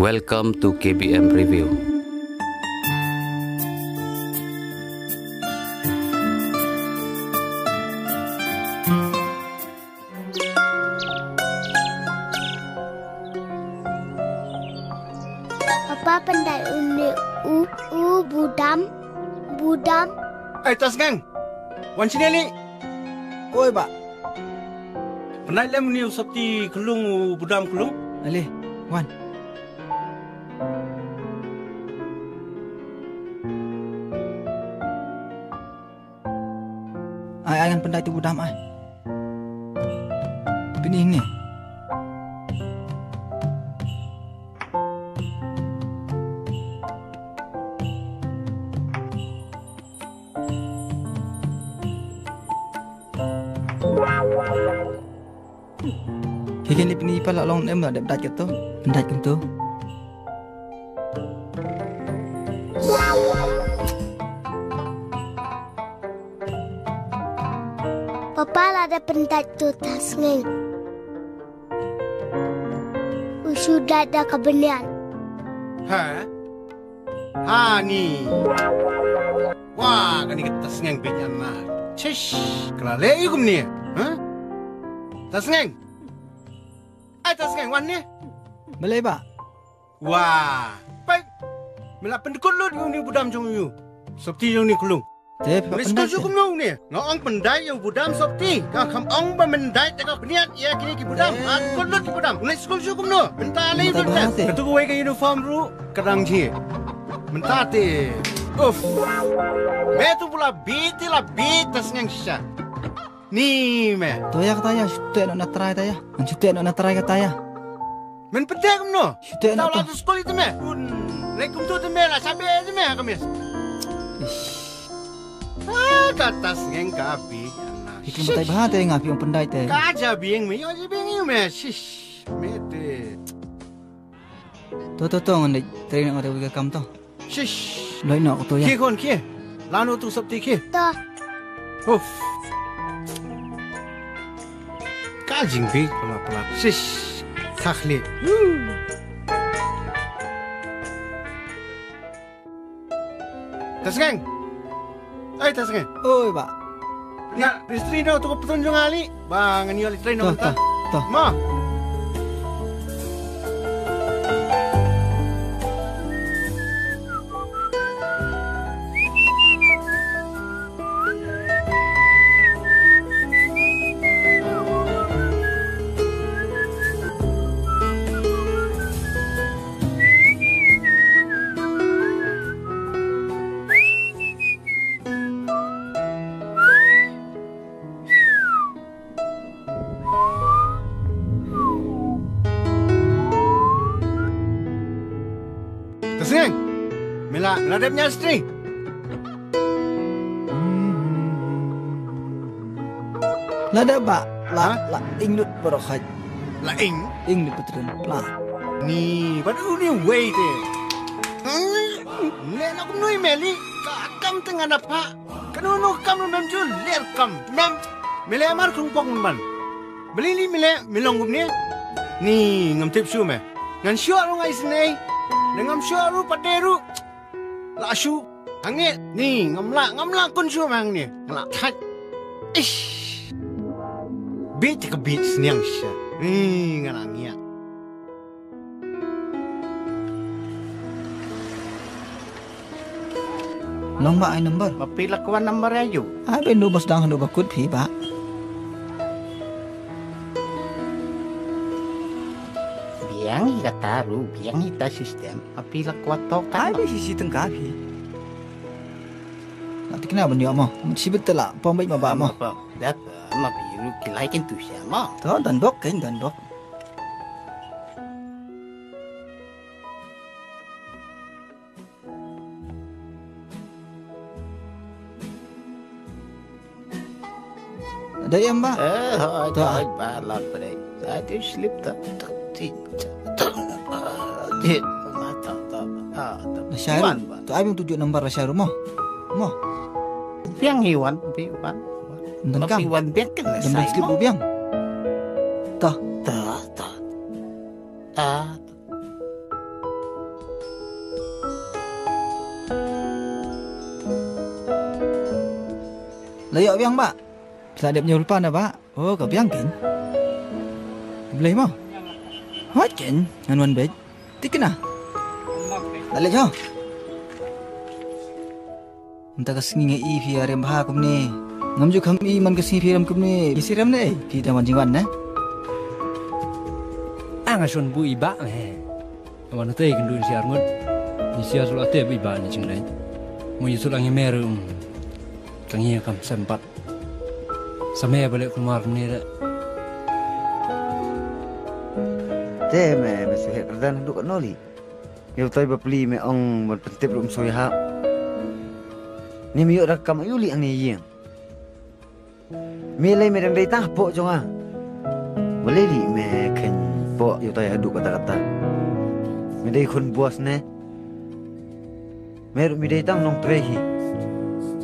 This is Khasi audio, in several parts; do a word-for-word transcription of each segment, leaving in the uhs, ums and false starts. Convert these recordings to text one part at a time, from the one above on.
Welcome to K B M Review. Papa, pyndait une u, u budam, budam. Ai, Tasngeng. Wan shane lei. Oi, Bah. Pyndait lem une u sopti khyllung, u budam khyllung. Ale, wan. Ai, ai, ngan pyndait u budam, ai. Pynïeng ne. Hi kine pynïeng, pala long em la dep dait kato. Pyndait kato. Papa, la dep pyndait to Tasngeng. U shu dait da ka bniat. Ha? Ha ni. Wah, kane ka Tasngeng bit ïa na. Chish, ka la leh ïa kumne. Ha? Tasngeng. Ai Tasngeng, wan ne. Balei, Bah? Wah. Peit. Me la pyndkut lut ïa une u budam jong u. Sopti jong une khyllung. Te, Papa, pyndait. Une skul shu kumno une? Nga ong pyndait ïa u budam sopti. Nga kham ong ba men dait da ka bniat ïa kine ki budam. Te. Nga pyndkut lut ki budam. Une skul shu kumno? Mynta lei. Mynta lut ba te. Katu kawei ka uniform ruh ka dang jhieh. Mynta te. Uff. Me tu bula bit te la bit Tasngeng shisha. Ni me. To ïa kata ïa, shu teh noh na trai ta ïa. Ngan shu teh noh na trai kata ïa. Men pynthei kumno? Shu teh noh. Tau la to. Tu skul ïa te me. Un. Lei kumtu te me la shabe te me ha ka mes. Ish. Ah, ka Tasngeng ka bit. Ïa ki mynta bha te nga phi ong pyndait te. Ka ja biang me, ïa ja biang ïa me. Shish. Me te. To, to, to, ngan leit trei noh, nga dei ka kam to. Shish. Loi noh to ïa. Khie khun khie. Lano tu sopti khie. To. Uff. Ka jingbi pala pala. Shish. Kha khlieh. Woo. Tasngeng. Ai Tasngeng. Oi, Bah. Ïa, mistri noh tu ka pynthun jong nga lei. Ba ngan ïoh leit trei noh mynta. To, to, to. Mo. Tasngeng. Me la, me la dep ñiah string. La dep ba, la, ha? La ing lut baroh khat. La ing? Ing lut patron. La. Ni, ba u ni wei te. Hmm, le na kum nui me lei, ka kam te ngan da pha. Kano kano kam ruh mem ju leh kam. Mem, me leh mar kung pok ban. Balei lei me leh, me long kumne. Ni ngam tip shuh me. Ngan shuh ruh nga isynei. Ngan ngam shuh ruh pat de ruh. La shuh. Hangne, ni ngam lah, ngam lah kun shuh me hangne. Nga la thait. Ish. Bit ka bit sniang sha. Ni nga la ngiah. Long ba ai number. Ma phi la kwah number ïa u? Ai ba nu bas dang hanu ba kut phi ba. Biang hi kata ruh, biang hi ta system. Ma phi la kwah to ka. Ai ba sisi tengka phi. Na tikna ban ïoh mo. Sibit tela pom bait ma ba mo. Pom. Dat ma phi ruh ki lai kin tu sha mo. To don bok kin don bok. Dei em ba? Eh, hoi, hoi, ba la pdei. Sa tu slip ta. Ta ti ta. Ti ma ta ta. Ah, ta. La Shairul. Iwan ba. Tu ai bing tujuh number la Shairul mo. Mo. Biang Iwan, Iwan. Wan biang kan la Shairul. Biang. Ta. Ta ta. Ah. Ïoh biang ba. Phi la dep ñiew lypa na ba. Oh, ka biang kein. Blei mo. Hooid kein, ngan wan beit. Thikna. La leit ho. Mynta ka sngi nga i phi ïa rem bha kumne. Ngam ju kham i man ka sngi phi rem kumne. Phi shu rem ne, phi dang wan jingwan ne. Nga shon bu i ba me. Wan te kynduh sha arngut. Ni sha sula te bi ba ni jinglei. Mo yu sula ngi meru. Ka ngi kam sempat. Sa me balik kumar ni da. Te me me suhe kerdan duk noli. Yow tai bapli me ong ban pyntip rum soi ha. Ni me yoh da kam ayu li ang ni yin. Me lei me dang dei tah poh jong nga. Balei li me khein poh ïa utai haduh katta katta. Me dei khun bos ne. Me ruh me dei tang nongtrei hi.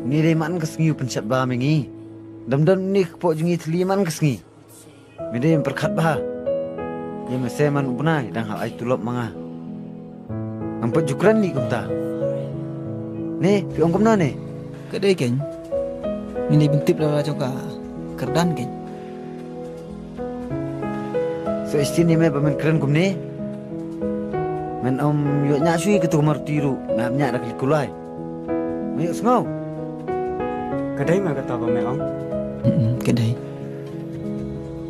Ni dei man ka sngi u pynshad ba me ngi. Dam dam ni ka poh jong ngi thli man ka sngi. Me dei em pyrkhat bha. Ïa me se man u bnai dang hap ai tulop ma nga. Ngam pat ju kren li kumta. Ne, phi ong kumno ne? Ka dei kein. Ngin ïa pyntip la la jong ka kyrdan kein. So istin ïa me ba men kren kumne. Men ym ïoh ñiah shuh ïa katu ka Maruti ruh, me hap ñiah da ka likulai. Me ïoh sngew. Ka dei ma kata ba me ong. Mm, ka dei.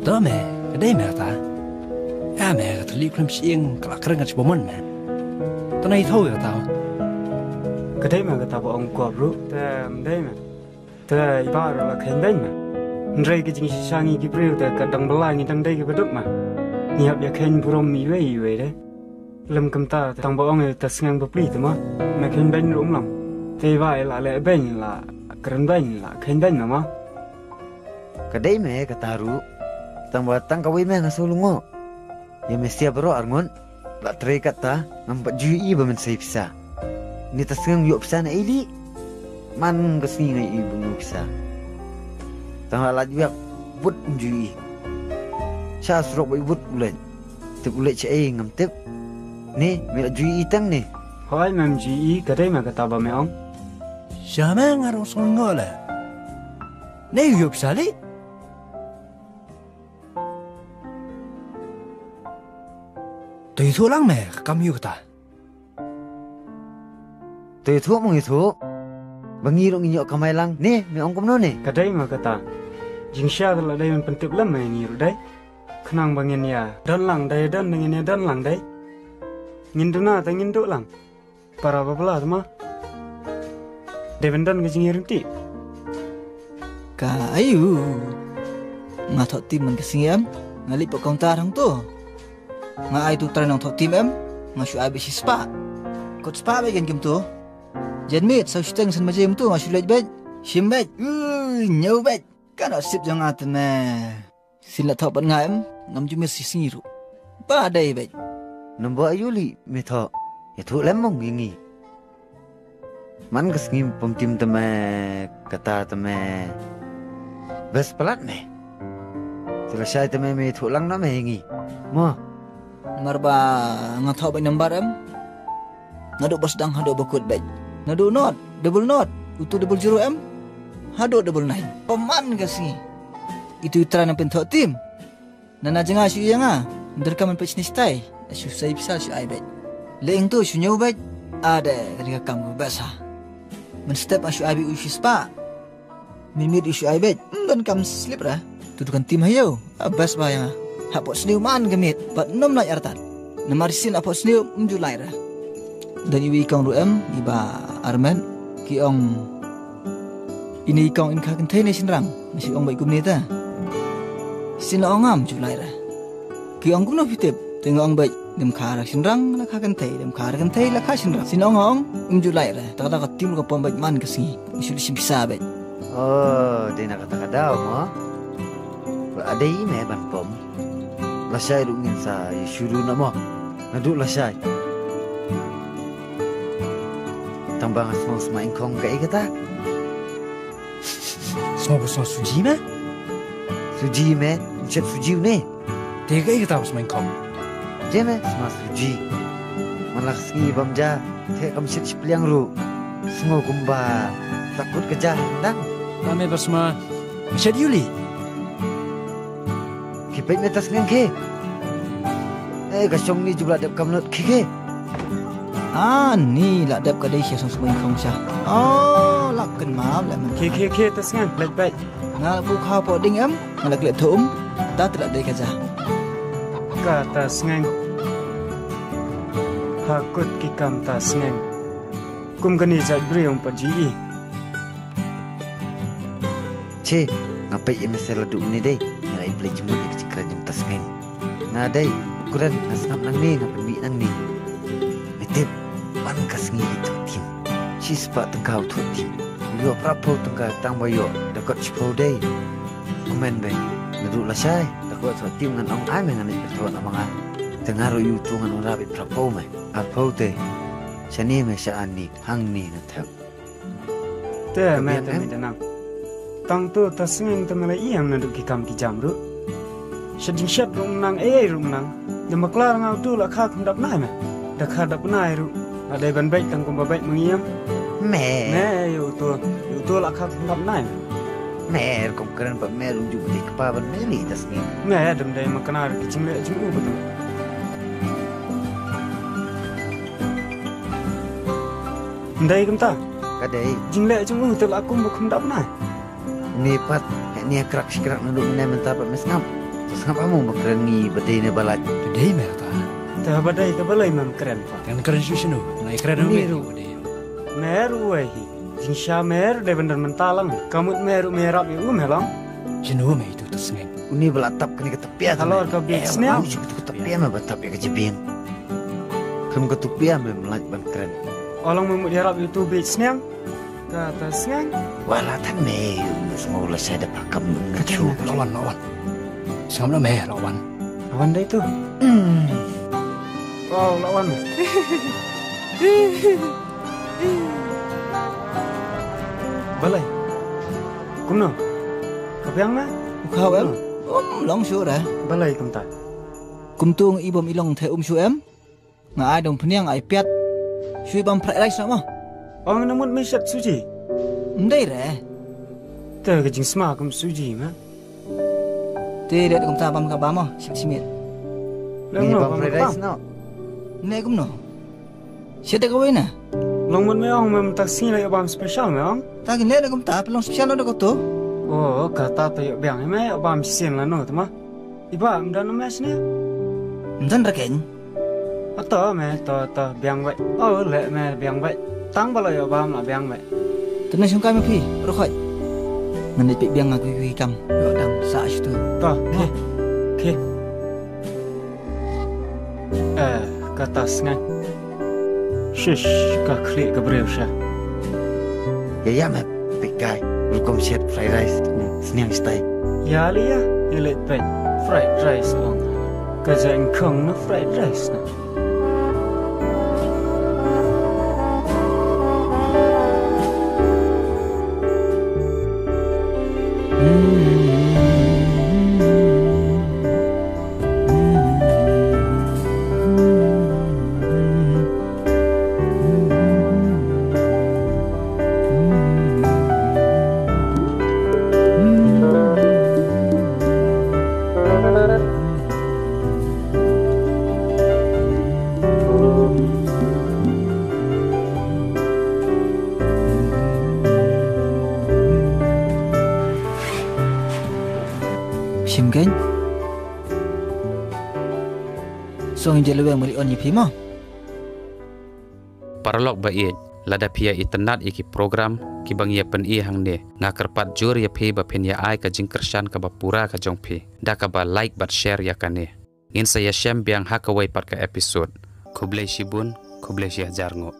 To me, ka dei ma kata. Ïa me ka thylli khlem shyieng ka la kren ka shibun me. To na i thaw ïa kata. Ka dei ma kata ba ong kop ruh. Te em dei me. Te i ba ruh la khein beiñ ma. Hynrei ka jingshisha ngi ki briew te ka dang bylla ngi dang dei ki baduk ma. Ngi hap ïa khein burom iwei iwei de. Lem kumta tang ba ong ïa ta sngewbha pli te ma. Me khein beiñ ruh um long. Te i ba i la leh beiñ la kren beiñ la khein beiñ ma ma. Ka dei me kata ruh. Tang ba tang kawei me nga shu lungo. Ïa me sia baroh arngut. La trei kata ngam pat ju ïohi ba men sei pisa. Ni ta sngew ïoh pisa na ili. Man ka sngi nga ïohi ba ïoh pisa. Tang la lait wiak wut um ju ïohi. Sha surok ba i wut u leit. Tip u leit sha ei ngam tip. Ni me la ju ïohi tang ni. Hoi mem ju ïohi ka dei ma kata ba me ong. Sha me nga rong song ngo le. Ni ïoh pisa li. To ïathuh lang me ka kam ïa kata. To ïathuh mong ïathuh. Ba ngi ruh ngin ïoh kamai lang ne me ong kumno ne. Ka dei ma kata. Jingshisha ka la dei ban pyntip lem ma ngi ruh dei. Khnang ba ngin ïa don lang dei don ngin ïa don lang dei. Ngin duna ta ngin duh lang. Para ba bla ma. Dei ban don ka jingïarynti. Ka ayu. Nga thoh tim man ka sngi em. Nga leit pok kaunta hangto. Nga ai tu trai nang thoh tim em. Nga shu ai beit shi spah. Kot spah beit kan kim tu. Jan miet saw shiteng san baje em tu nga shu leit beit. Shim beit. Ui, ñiew beit. Ka noh sip jong nga te me. Shin la thoh bad nga em, ngam ju miss shi sngi ruh. Ba dei beit. Namar ayu li me thoh. Ïathuh lem mong ïa ngi. Man ka sngi pom tim te me kata te me. Best palat me. Te lashai te me me ïathuh lang noh me ïa ngi. Mo. Namar ba nga thoh beit nambar em. Naduh ba sdang haduh ba kut beit. Naduh not, double not, utu double zero em. Haduh double nine. Pynban ka sngi. Itu i trai nang pynthoh tim. Nana jngai shu ïa nga. Ndar ka man peit shini stai. Shu sei pisa shu ai beit. Leng tu shu ñiew beit. Ade, ka dei ka kam ka best ha. Mynstep shu ai beit u shi spah. Mynmiet u shu ai beit, ym don kam slip ra. Tu dukan tim ha ïew, a best ba ïa nga. Hapoh sniew man ka miet, bad nym lait artat. Namar shisien hapoh sniew, ym ju lait ra. Don iwei i kong ruh em, i ba Armet, ki ong. Ine i kong in kha kynthei ne shynrang, nga shu ong beit kumne ta. Shisien la ong ngam ju lait ra. Ki ong kumno phi tip, te nga ong beit, nym kha ra shynrang, la kha kynthei, nym kha ra kynthei, la kha shynrang. Shisien ong ong, ym ju lait ra, ta ka da ka tim ka pom beit man ka sngi. Ngi shu leit shim pisa beit. Oh, dei na kata ka daw mo. Ba dei me ban pom. Lashai ruh ngin sa ïa shu ruh na mo. Naduh lashai. Tang ba nga sngewsma ingkhong kaei kata. Sngewbha sngewsuji me? Suji me, nchet suji ne. Te kaei kata ba sma ingkhong? Je me sma suji. Man la ka sngi bam ja, te kam shit shi pliang ruh. Sngew kumba takut ka ja dang. Ame basma. Shed yuli. Ki peit me ta sngeng ki. Eh, ka shong ni jubla dep kam lut ki ki. Ah, ni la dep ka dei sha song sumai khong sha. Oh, la ken ma la men. Ki ki ki ta sngeng leit peit. Nga bu kha po ding em, nga la klet thum. Ta te la dei ka ja. Ka ta sngeng. Ha kut ki kam ta sngeng. Kum kani jait briew pat ji i. Che, nga peit ïa me sa la duh ne dei, nga la ïa peit jingmut ïa ka jingkren jong ta sngeng. Nga dei, u kren, nga sngap nangne, nga pynmih nangne. Me tip, ban ka sngi ïa thoh tim. Shispah tyngka u thoh tim. U ïoh phraphew tyngka tang ba ïoh, da kot shiphew dei. Kumne beit, naduh lashai, da kot thoh tim ngan ong ai me ngan ïa thoh na ma nga. Te nga ruh ïa uto ngan ong rap ïa phraphew me, arphew te. Shane me sha ani, hangne nga thep. Te me te me te nang. Tang tu ta sngeng te me la ïeng naduh ki kam ki jam ruh. Shet jingshet ruh nang ei ruh nang. Ïa ma klar nga utu la kha kum dap nai me. Da kha dap nai ruh. La dei ban beit tang kum ba beit ma ngi em. Me. Me ïa utu. Ïa utu la kha kum dap nai me. Me ruh kum kren ba me ruh ju beit kpa ban me li ta sngeng. Me dem dei ma knar ki jingleh jingu ba tu. Ndai kumta. Ka dei. Jingleh jong u te la kum ba kum dap na. Ni pat, ni krak shi krak na duk ne mynta pat me sngap. Sngap amu ba kren ngi ba dei ne ba lait. Te dei me ta. Te ba dei te ba lei mem kren pat. Kan kren shu shinu, na kren ni me ru. Ba dei. Mer u wei hi. Jingsha mer dei ban don mynta lang. Ka mut mer u me rap ïa u me lang. Shinu me itu ta sngeng. Uni ba la tap kane ka tap pia. Halor ka bit sniang. Ka tap pia me ba tap ïa ka jibin. Kum ka tap pia me mlaj ban kren. Olang me mut ïarap ïa utu bit sniang. Ka ta sniang. Wala tan me yu me sngo la sa da pakam me chu. Lawan, lawan. Sngam la me lawan. Lawan dai tu. Hmm. Wow, lawan. Balai. Kumno? Ka biang na? U khaw em? Um, long shu ra. Balai kumta. Kumtu ngi bom ilong the um shu em? Nga ai dong pniang ai piat. Shu bam fried rice na mo. Ong na mut me shat suji. Ndai re. Te ka jingsma kum suji ma. Te re kumta bam ka bam mo, shit shimit. Lang no bam fried rice no. Ne kumno? Shet ka wei na. Long mut me ong me mynta sngi la ïa bam special me ong. Ta kin le da kumta, long special no da ko to. Oh, ka ta ta ïa biang me ïa bam shisien la no tama. Iba, mdan me sne? Mdan rakeng. Ato me, to, to, biang bai. Oh, le me, biang bai. Tang bala yo bam la biang bai. Tena shungkai me phi, rukhoi. Ngan dei pik biang aku kui kam. Yo dam, sa shitu. To, ke, ke. Eh, kata sngai. Shish, ka khlieh ka briew sha. Ya, ya, me pik kai. Rukom shet fried rice. Sniang stai. Ya, li ya. Ilet pek. Fried rice ong. Ka jeng kong na fried rice na. Shim kein. Song ïa leweng mari on ïa phi mo. Paralok ba ïeit, lada phi ïa itynnad ïa ki program kiba ngi ïa pyni hangne, nga kyrpad jur ïa phi ba phin ïa ai ka jingkyrshan kaba pura ka jong phi da kaba like bad share ïa kane. Ngin sa ïa shem biang ha kawei pat ka episode. Khublei shibun, khublei shihajar nguh.